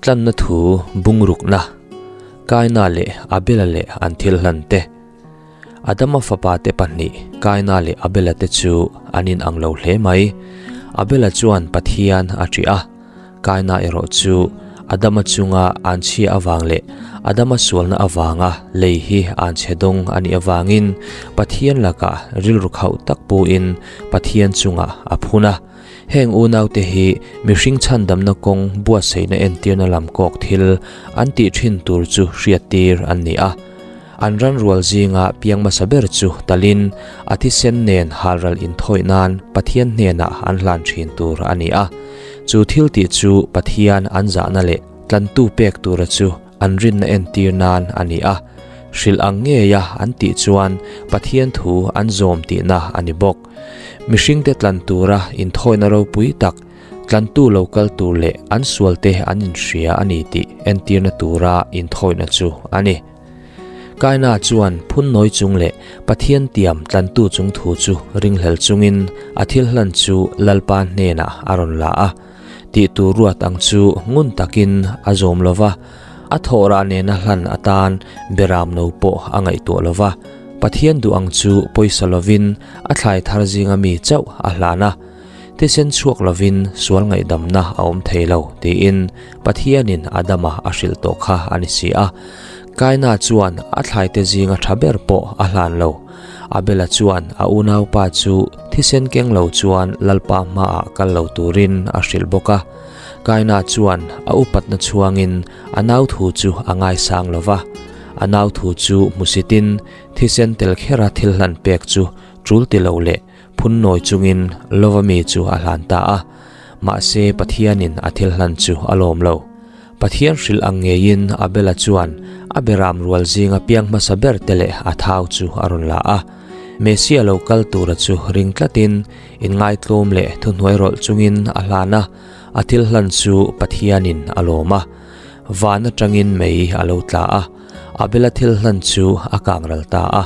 Tlanna thu bungrukna, Kaina leh Abela leh an thil hlan te. Adama fapa te pahnih Kaina leh Abela te chu an inang lo hle mai. Abela chuan Pathian a ṭih a, Kaina erawh chu Adama chunga an chhia avang leh Adama sualna avanga lei hi an chhe dawng a nih avangin Pathian lakah rilru khauh tak puin Pathian chungah a phun a. Heng unaute hi mihring chhandamna kawng buatsaihna entirna lam kawk thil an tih thin tur chu hriattir an ni a. An ran rual zinga piang hmasa ber chu talin a thisen nen halral inthawih nan Pathian hnenah an hlan thin tur a ni a. Chu thil tih chu Pathian an zahna leh tlantu pek tura chu an rinna entir nan a ni a. Hrilh ang ngeia an tih chuan Pathian thu an zawm tihna a ni bawk. Mihringte tlan tura inthawina ropui tak, tlantu lo kal tur leh an sualte an inhria a ni tih entirna tura inthawina chu a ni. Kaina chuan phunnawi chung leh Pathian tiam tlantu chung thu chu ringhlel chungin a thil hlan chu Lalpa hnenah a rawn la a. Tih tur ruat ang chu ngun takin a zawm lo va, a thawhrah nena hlan atan beram no pawh a ngaihtuah lo va. Pathian duh ang chu pawisa lovin a thlai thar zinga mi chauh a hlan a, thisen chhuak lovin sual ngaihdamna a awm thei lo tiin Pathianin Adama a hrilh tawh kha a ni si a. Kaina chuan a thlaite zinga tha ber pawh a hlan lo. Abela chuan a unaupa chu thisen keng lo chuan Lalpa hmaah kal lo turin a hrilh bawk a. Kaina chuan a upatna chhuangin a nau thu chu a ngaisang lo va. A nau thu chu hmusitin thisen tel khera thil hlan pek chu tul ti lo leh phunnawi chungin lova mi chu a hlan ta a. Mahse Pathianin a thil hlan chu a lawm lo. Pathian hrilh ang ngeiin Abela chuan a beram rual zinga piang hmasa ber te leh a thau chu a rawn la a. Messia lo kal tura chu ring tlatin inngaitlawm leh thuhnuai rawlh chungin a hlan a, a thil hlan chu Pathianin a lawm a. Van atangin mei a lo tla a, Abela thil hlan chu a kang ral ta a.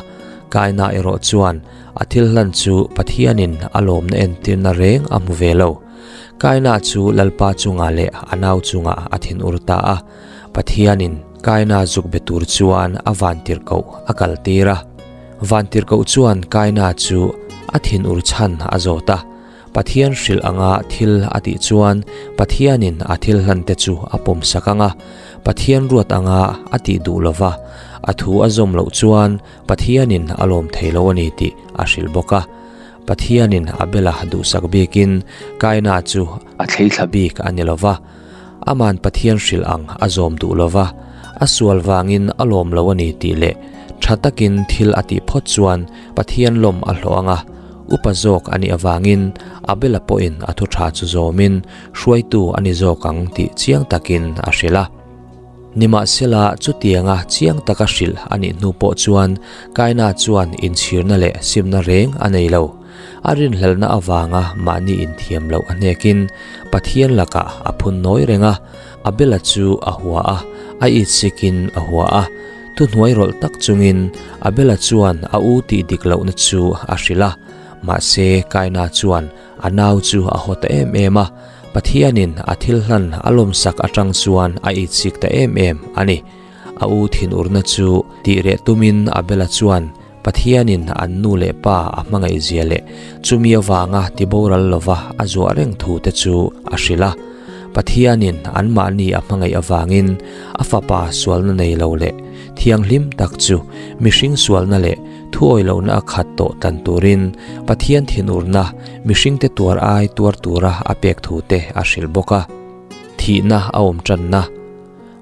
Kaina erawh chuan a thil hlan chu Pathianin a lawmna entirna reng a hmu ve lo. Kaina chu Lalpa chungah leh a nau chungah a thinur ta a. Pathianin Kaina zuk be tur chuan a vantirhkoh a kaltir a. Vantirhkoh chuan Kaina chu a thinur chhan a zawt a. Pathian hrilh anga thil a tih chuan Pathianin a thil hlante chu a pawmsak ang a. Pathian ruat anga a tih duh lova a thu a zawm loh chuan Pathianin a lawm thei lo a ni tih a hrilh bawk a. Pathianin Abela duhsak bikin Kaina chu a thleithla bik a ni lo va, aman Pathian hrilh ang a zawm duh lo va, a sual vangin a lawm lo a ni tih leh tha takin thil a tih phawt chuan Pathian lawm a hlawh ang a, upa zawk a nih avangin Abela pawhin a thu tha chu zawmin hruaitu a ni zawk ang tih chiang takin a hrilh a. Nimahsela, chutianga chiang taka hrilh a nih hnu pawh chuan Kaina chuan inchhirna leh simna reng a nei lo. A rinhlelhna avanga mahni inthiam loh a hnekin Pathian lakah a phun nawi reng a, Abela chu a hua a, a itsikin a hua a. Thuhnuai rawlh tak chungin Abela chuan a u tih dik lohna chu a hrilh a, mahse Kaina chuan a nau chu a haw ta em em a. Pathianin a thil hlan a lawmsak atang chuan a itsik ta em em a ni. A u thinurna chu tih reh tumin Abela chuan Pathianin an nu leh pa a hmangaihzia leh chumi avanga tiboral lova a zuah reng thu te chu a hrilh a. Pathianin anmahni a hmangaih avangin a fapa sualna nei lo leh thianghlim tak chu mihring sualna leh Thuawi lohna a khat tawh tan turin Pathian thinurna mihringte tuar ai tuar tura a pek thu te a hrilh bawk a. Thihna a awm tanna.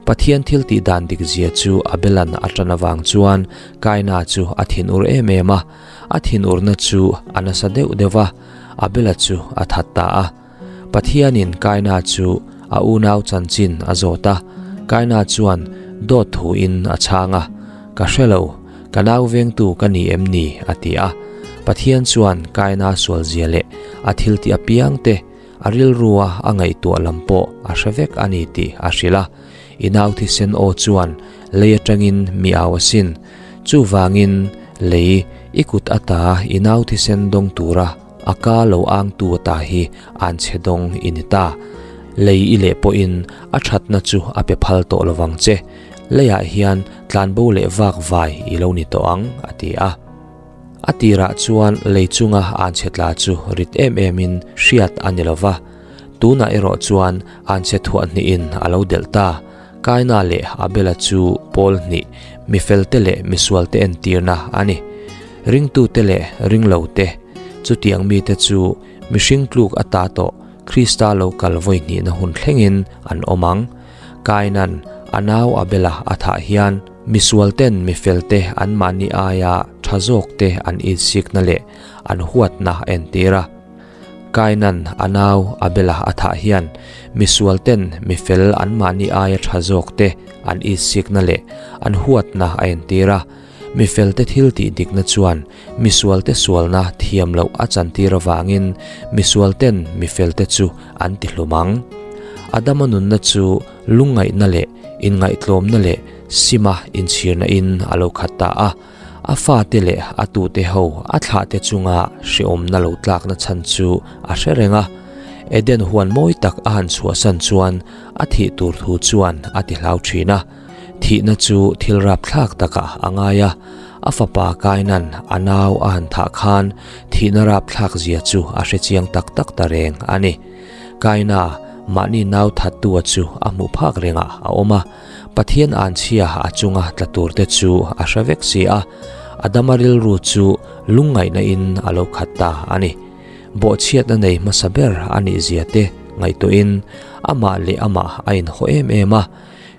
Pathian thil tih dan dik zia chu Abelan a tan avang chuan Kaina chu a thinur em em a, a thinurna chu a nasa deuh deuh va, Abela chu a that ta a. Pathianin Kaina chu a unau chanchin a zawt a, Kaina chuan dawt thuin a chhang a, Ka hre lo, ka nau vengtu ka ni em ni? a ti a. Pathian chuan Kaina sualzia leh a thiltih apiang te a rilrua a ngaihtuah lam pawh a hre vek a ni tih a hrilh a. I nau thisen aw chuan lei atangin mi au asin. Chuvangin lei i kut ata i nau thisen dawng tura A ka lo ang tu ata hi an chhe dawng i ni ta. Lei i leh pawhin a thatna chu a pe phal tawh lovang che. Leiah hian tlanbo leh vak vai i lo ni tawh ang, a ti a. A tirah chuan lei chunga anchhe tla chu rit em emin hriat a ni lova, tunah erawh chuan anchhe thuah hnihin a lo delh ta. Kaina leh Abela chu pawl hnih, mifelte leh misualte entirna a ni. Ringtute leh ringlote, chutiang mite chu mihring tluk ata tawh Krista lo kal vawi hnihna hun thlengin an awm ang. Kainan a nau Abela a thah hian misualten mifelte anmahni aia tha zawkte an insikna leh an huatna a entir a. Kainan a nau Abela a thah hian misualten mifel anmahni aia tha zawkte an insikna leh an huatna a entir a. Mifelte thil tih dikna chuan misualte sualna thiam loh a chantir avangin misualten mifelte chu an ti hlum ang. Adama nunna chu lungngaihna leh inngaihtlawmna leh sima inchhirna in a lo khat ta a. A fate leh a tute ho a thlahte chunga hrehawmna lo tlakna chhan chu a hre reng a. Eden huan mawi tak a han chhuahsan chuan a thih tur thu chuan a ti hlau thin a. Thihna chu thil rapthlak takah a ngai a, a fapa Kainan a nau a han thah khan thihna rapthlak zia chu a hre chiang tak tak ta reng a ni. Kaina mahni nau thattua chu a hmuh phak rengah a awm a, Pathian anchhia a chunga tla turte chu a hre vek si a, Adama rilru chu lungngaihna in a lo khat ta a ni. Bawhchhiatna nei hmasa ber a nih zia te ngaihtuahin amah leh amah a inhaw em em a,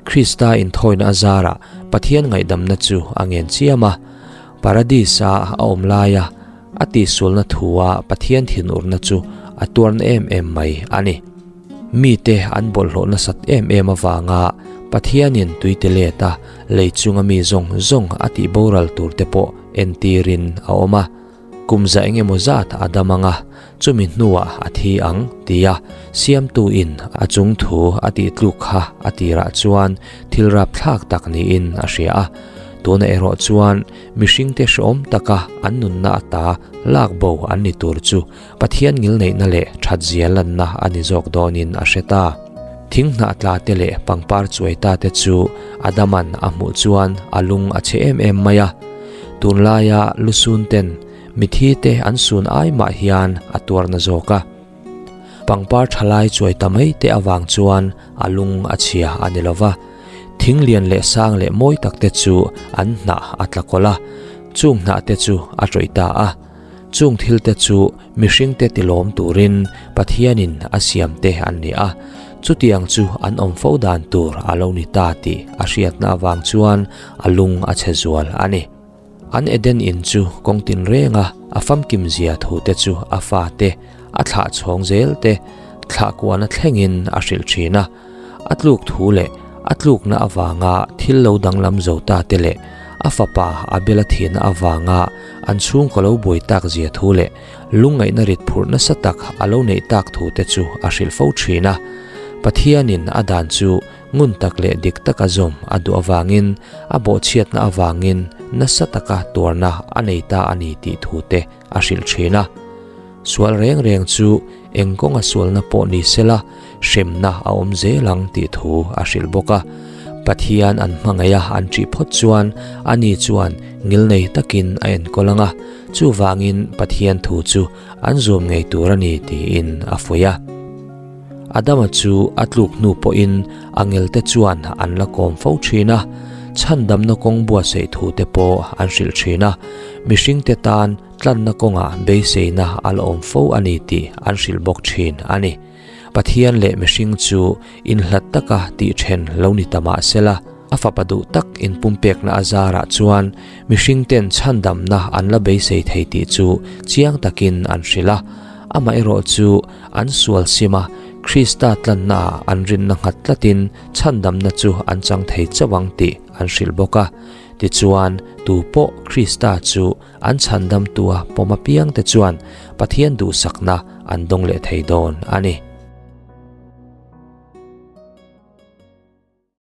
Krista inthawina a zarah Pathian ngaihdamna chu a ngen chiam a. Paradis-a a awm laia a tihsualna thua Pathian thinurna chu a tuarna em em mai a ni. Mite an bawlhhlawh nasat em em avanga Pathianin tuite let a lei chunga mi zawng zawng a tihboral turte pawh entirin a awm a. Kum za eng emaw zat a dam ang a, chumi hnuah a thi ang, tia Siamtuin a chung thu a tih tluk kha a tirah chuan thil rapthlak tak niin a hria a. Tunah erawh chuan mihringte hrehawm taka an nunna ata lak bo an ni tur chu Pathian ngilneihna leh thatzia lanna a ni zawk dawnin a hre ta. Thing hnah tla te leh pangpar chuai ta te chu Adaman a hmuh chuan a lung a chhe em em mai a. Tunlaia lusun ten mithi te an sun ai mah hian a tuarna zawk a. Pangpar thalai chuai ta mai te avang chuan a lung a chhia a ni lova. Thing lian leh sang leh mawi tak te chu an hnah a tla kawlh a, chung hnah te chu a tawih ta a. Chung thilte chu mihringte tilawm turin Pathianin a siamte an ni a, chutiang chu an awm fo dan tur a lo ni ta tih a hriatna avang chuan a lung a chhe zual a ni. An Eden in chu kawng tinrenga a famkim zia thute chu a fate a thlah chhawng zel te thlah kuahna thlengin a hrilh thin a. A tluk thu leh a tlukna avanga thil lo danglam zo ta te leh a fapa Abel-a thihna avanga an chhungkaw lo buai tak zia thu leh lungngaihna rit phurh nasa tak a lo neih tak thu te chu a hrilh fo thin a. Pathianin a dan chu ngun tak leh dik taka zawm a duh avangin a bawhchhiatna avangin nasa taka tuarna a nei ta a ni tih thu te a hrilh thin a. Sual reng reng chu eng kawnga sualna pawh ni sela hremna a awm zel ang tih thu a hrilh bawk a. Pathian an hmangaih a an ṭih phawt chuan ani chuan ngilnei takin a enkawl ang a, chuvangin Pathian thu chu an zuam ngei tur a ni tiin a fuih a. Adama chu a tluk hnu pawhin angelte chuan an la kawm fo thin a, chhandamna kawng buatsaih thute pawh an hrilh thin a, mihringte tan Tlanna kawngah beiseina a la awm fo a ni tih an hrilh bawk thin a ni. Pathian leh mihring chu inhlat taka tih then lo ni ta mah sela, a fapa duh tak inpumpekna a zarah chuan mihringten chhandamna an la beisei thei tih chu chiang takin an hrilh a. Amaherawh chu an sual sim a, Krista tlannaah an rinna nghat tlatin chhandamna chu an chang thei chauh ang tih an hrilh bawk a. Tichuan, tupawh Krista chu An chhandamtua pawm apiangte chuan Pathian duhsakna an dawng leh thei dawn a ni.